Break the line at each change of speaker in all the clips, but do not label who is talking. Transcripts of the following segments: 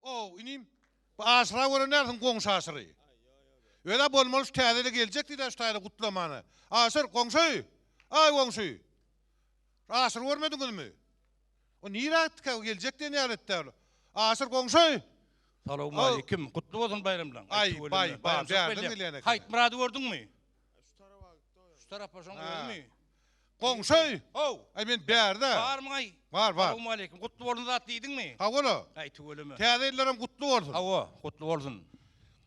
Ow, inim, bu Aşyra gören dälsiň goňşy Aşyry. Öz-ä bolmaly şu täze-de geljek diýdä şu taýda gutlamana. Aşyr, goňşy! Aý, goňşy! Şu Aşyry görmediňizmi? O nirä gitdikä, o geljek diýen ýaly etdä ol. Aşyr, goňşy!
Salowmaleýkim, gutly bolsun baýramlaň.
Aý, baý, ba, bärden gelýän eken.
Haýtmyrady gördüňmi? Şu tarapa şoň özümi?
Goňşy!
How!
Aý men bärde.
Barmyň-aý?
Bar, bar.
Salowmaleýkim. Gutly bolsun zat diýdiňmi?
Hawa-la.
Aý, tüweleme.
Täze ýyllaram gutly bolsun.
Hawa, gutly bolsun.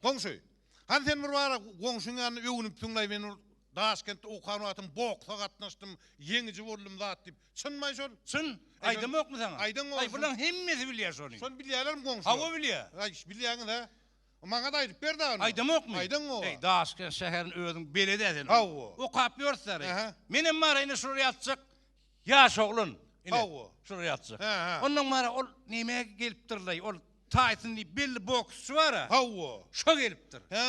Goňşy, hany sen bir bara goňşyň ýanynda öwünipsiň-laý, men bir Daşkentde okan wagtym boksa gatnaşdym, ýeňiji boldum zat diýip. Çynmy-aý şol?
Çyn. Aýdamokmy saňa?
Aýdaň
Aý, bulaň hemmesi bilýär şony.
Şony bilýärlermi goňşular?
Hawa, bilýär.
Aý, bilýäňiz-ä. Maňa-da aýdyp ber-dä ony.
Aýdamokmy?
Aýdaň-ow.
Eý, Daşkent şäherini özüň belet-ä sen.
Hawa.
Okap ýörsüň-ä.
Ähä.
Menem bar ine şular ýatjak ýaş oglan. Ine,
Hawa.
şular ýatjak.
Hä, hä.
Onnoň bar-a ol nämä gelipdir-laý, ol Taýson diýip belli boksçy bar-a.
Hawa.
Şo gelipdir.
Hä,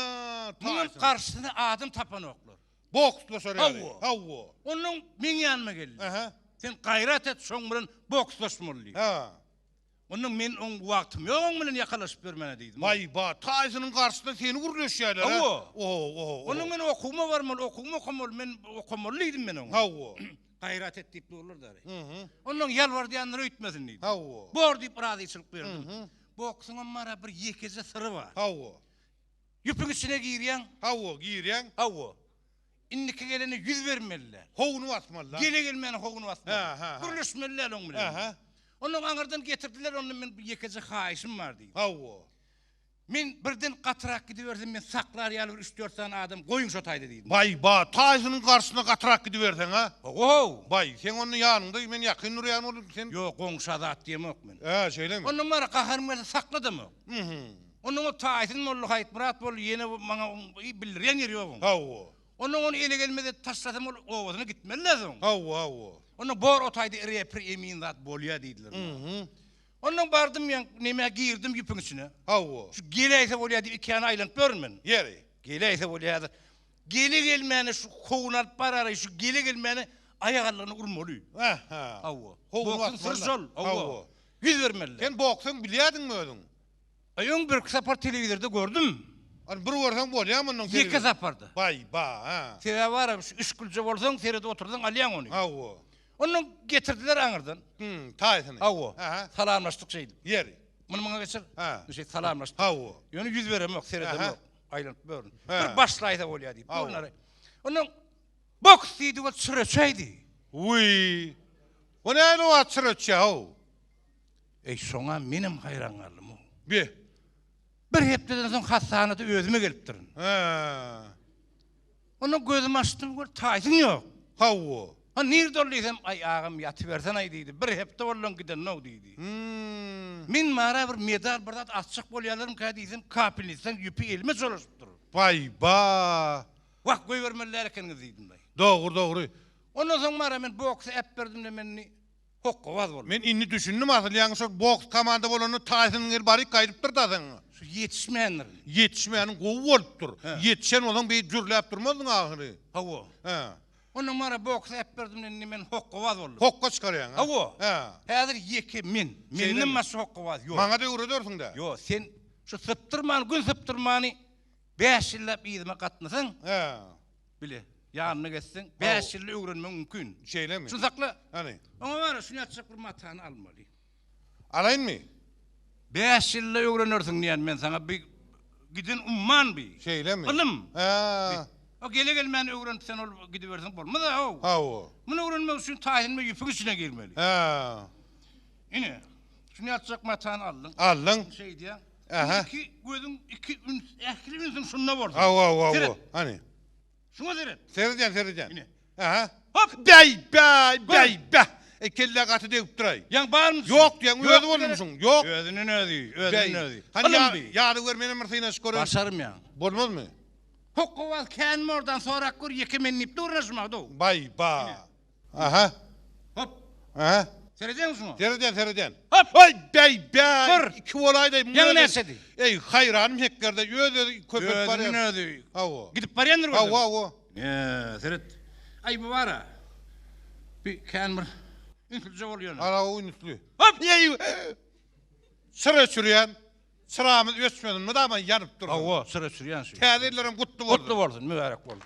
Munuň
Taýson.
garşysyna adam tapanoklar.
Bokslaşar ýaly.
Hawa.
Hawa.
Onnoň meň ýanyma geldi.
Ähä.
Sen gaýrat et, şoň bilen bokslaşmaly diýdi.
Hä.
Onnoň men oň wagtym ýok oň bilen ýakalaşyp ýörmäne diýdim.
Baý ba, Taýsonyň garşysyna seni gürleşýärler hä?
Hawa.
Oho, oho, oho.
Onnoň men okuwyma barmaly, okuwymy okamaly, men okamaly diýdim men oňa.
Hawa.
Gaýrat et diýip durlar dary.
Mhm.
Onnoň ýalbardýandyr öýtmesin diýdim.
Hawa.
Bor diýip razyçylyk berdim.
Mhm.
Boksuňam bar-a bir ýekeje syry bar.
Hawa.
Ýüpüň içine girýäň.
Hawa, girýäň.
Hawa. Indiki gelene 100 bermeli däl.
Howuny basmaly da.
Gele gelmäne howuny basmaly.
Hä, hä, hä.
Gürleşmeli däl oň bilen.
Hä, hä.
Ondan aňyrdan getirdiler, onda men bir ýekeje haýyşym bar diýdim.
Hawa.
Men birden gatyrak gidibersem, men saklar ýaly bir üç-dört sany adam goýuň şo taýda diýdim.
Baý, ba, Taýsynyň garşysyna gatyrak gidiberseň-ä?
Hawa-how.
Baý, seň onda ýanyňda men ýakyn durýan bolup, sen.
Ýok, goňşa zat diýemok men.
Hä, şeýlemi?
Ondan bar, gaharym gelse sakladamok.
Mhm.
Ondan ol Taýsyn boldy, Haýytmyrat boldy, ýene maňa bildirýän ýeri ýok oň.
Hawa.
Ondan ony ele gelmez edip taşlasam ol obasyna gitmeli-dä soň.
Hawa, hawa.
Ondan bor o taýda repr emin zat bolýa diýdiler maňa. Ondan bardym ýa nämä girdim ýüpüň içine.
Hawa.
Şu geläýse bolýa diýip ikiýana aýlanyp ýörün men.
Ýeri.
Geläýse bolýa häzir. Gele gelmäne şu kowuny alyp bararaý şu gele gelmäne aýagallygyny urmaly.
Ähä.
Hawa.
Howuny
Boksuň syry
basmaly.
şol. Hawa. 100 bermeli.
Sen boksuň bilýärdiňmi özüň?
Aý öň birki sapar telewizorda gördüm.
Hany bir görseň bolýamy onnoň
Ýeke saparda.
Baý ba, hä.
Sebäbi bar şu üç gülje bolsaň seredip otursaň alýaň ony.
Hawa.
Onnoň getirdiler aňyrdan.
Hum, taýsyny.
Hawa.
Aha.
Salamlaşdyk şeýdip.
Ýeri.
Muny muňa geçir.
Hä.
Şeýdip salamlaşdyk.
Hawa.
Ýöne ýüz beremok, seredemok. Aýlanyp börün.
Hä.
Bir başlaýsa bolýar diýip.
Hawa.
Onlary. Onnoň boks diýdi we çyra öçäýdi.
Wiý. O näme wagt çyra öçýär how?
Eý, şoňa menem haýran galdym-ow.
Be.
Bir hepdeden soň hassahanada özüme gelipdirin.
Hä.
Ondan gözümi açdym, gör, Taýsyn ýok.
Hawa.
Ha, nirde ol diýsem, aý, agam, ýatybersen-aý diýdi. Bir hepde boldy, gidenok diýdi.
Hmm.
Men mara bir medal, bir zat atjak bolýarlarmyka diýsem, kapelnitsaň ýüpi elime çolaşypdyr.
Baý, ba.
Wah, goýbermeli däl ekeniňiz diýdim, daýy.
Dogry, dogry.
Ondan soň mara men boksa äpberdim-de, men indi Hokgabaz boldy.
Men indi düşündim asyl ýaňy şol boks komanda bolanda Taýsonyň eli baryp gaýdypdyr da seň.
Şu ýetişmändir.
Ýetişmäniň gowy bolupdyr. Ýetişen bolsaň beýdip jürläp durmazdyň ahyry.
Hawa.
Hä.
Ondan mara boksa äpberdim indi men hokgabaz boldum.
Hokga çykarýaň hä?
Hawa.
Hä.
Häzir ýeke men. Menden başga hokgabaz ýok.
Maňa-da öwredersiň-dä.
Ýok, sen şu sypdyrmany, gün sypdyrmany bäş ýyllap yzyma gatnasaň.
Hä.
Bile, ýanyna geçseň, bäş ýylda öwrenmegiň mümkin.
Şeýlemi?
Şuny sakla.
Hany?
Oňa bar, şuny ýatjak bir matany almaly.
Alaýynmy?
Bäş ýylda öwrenersiň diýen men saňa bi giden umman bi.
Şeýlemi?
Ylym.
Hä.
O gele gelmän öwrenip sen ol gidiberseň bolmaz-a how.
Hawa.
Muny öwrenmek üçin taýyn we ýüpüň içine girmeli.
Hä.
Ine, şuny ýatjak matany aldyň.
Aldyň.
Şeýdýäň.
Aha.
Iki gözüň, iki üns, ähli ünsüň şunda bolsun.
Hawa, hawa, hawa.
Seret.
Hany.
Şuňa seret.
Seredýän, seredýän.
Ine.
Aha.
Hop.
Bäý, bäý, bäý, bäh. Eý, kellä gaty degipdir-aý.
Ýaň barmy?
Ýok diýýäň, özi bolmuşyň. Ýok.
Özünden özi, özünden özi.
Hany
Ylym bi.
ýa, ýaly ber, menem bir synaşyp göreýin.
Başarym ýaň.
Bolmazmy?
Hokgabaz kän bordan sorap gör, ýeke men diýip dur şuňa-da.
Baý, ba. Aha.
Hop.
Aha.
Seredýäňmi şuňa?
Seredýän, seredýän.
Hop.
Aý, bäý, bäý.
Gör.
Iki bolaýdaý.
Ýaňy näçedi?
Eý, haýranym hekgerde öz-özi köpelip barýar.
Özünden özi.
Hawa.
Gidip barýandyr gördüň.
Hawa, hawa.
Ýe, seret. Aý, bu bar-a. Bir kän bir ünslüje bol ýöne.
Ara ünsli.
Hop.
Eý, çyra öçürýän. Çyramyz öçmesin, mydama ýanyp dursun.
Hawa, çyra öçürýän şu.
Täze ýyllaram gutly bolsun.
Gutly bolsun, mübärek bolsun.